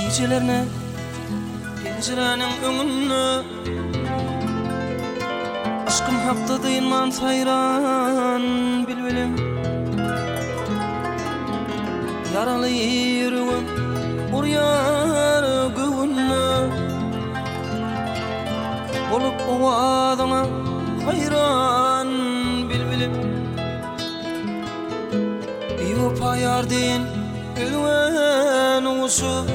Gijelerine penjiräniň öňünde Yşkym hakda dynman saýran bilbilim Ýaraly ýüregim urýar göwünde Bolup owazyňa haýran bilbilim Biwepa ýar deýin özgäni guşup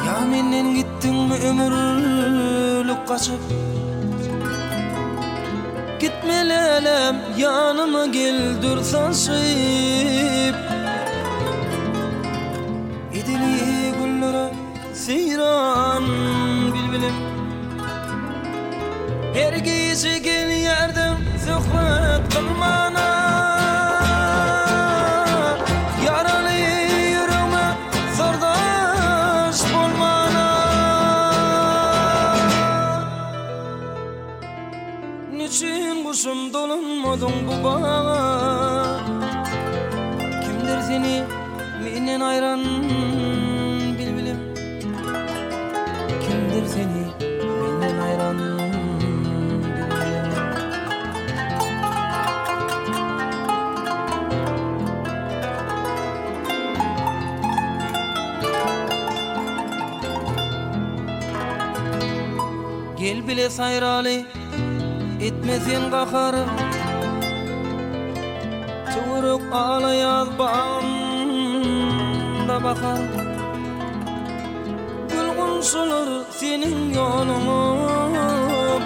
Ýa menden gitdiňmi ömürlik gaçyp Gitme lälem ýanyma gel dür saçyp Idili güllere seýran bilbilim Her gije gelýärdiň söhbet kylmana Ýaraly ýüregime syrdaş bolmana Niçin guşum dolanmadyň bu baga Kimdir seni menden aýran bilbilim Kimdir seni menden aýran bilbilim Gel bile saýraly etme sen gahar Töwerek alaýaz bagymda bahar Gül gunçalar seniň ýoluňa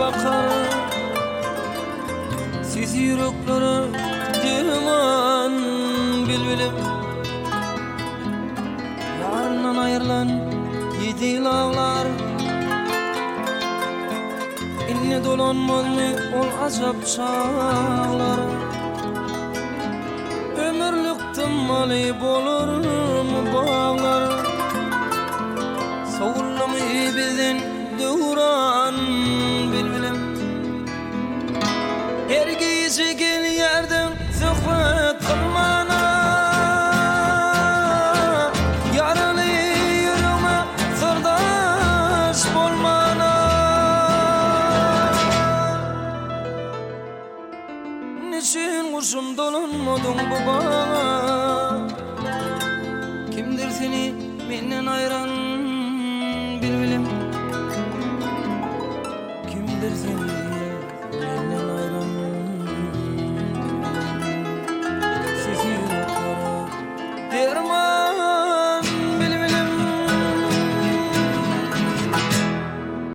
bakar Sesi ýüreklere derman bilbilim Ýaryndan aýrylan ýedi ýyl aglar Indi dolanmazmy ol ajap çaglar Ömürlik dymmaly bolarmy baglar Sowuldymy bizden döwran bilbilim Her gije gelýärdiň söhbet kylmana Ýaraly ýüregime syrdaş bolmana Neçün guşum dolanmadyň bu baga Kimdir seni menden aýran bilbilim Kimdir seni.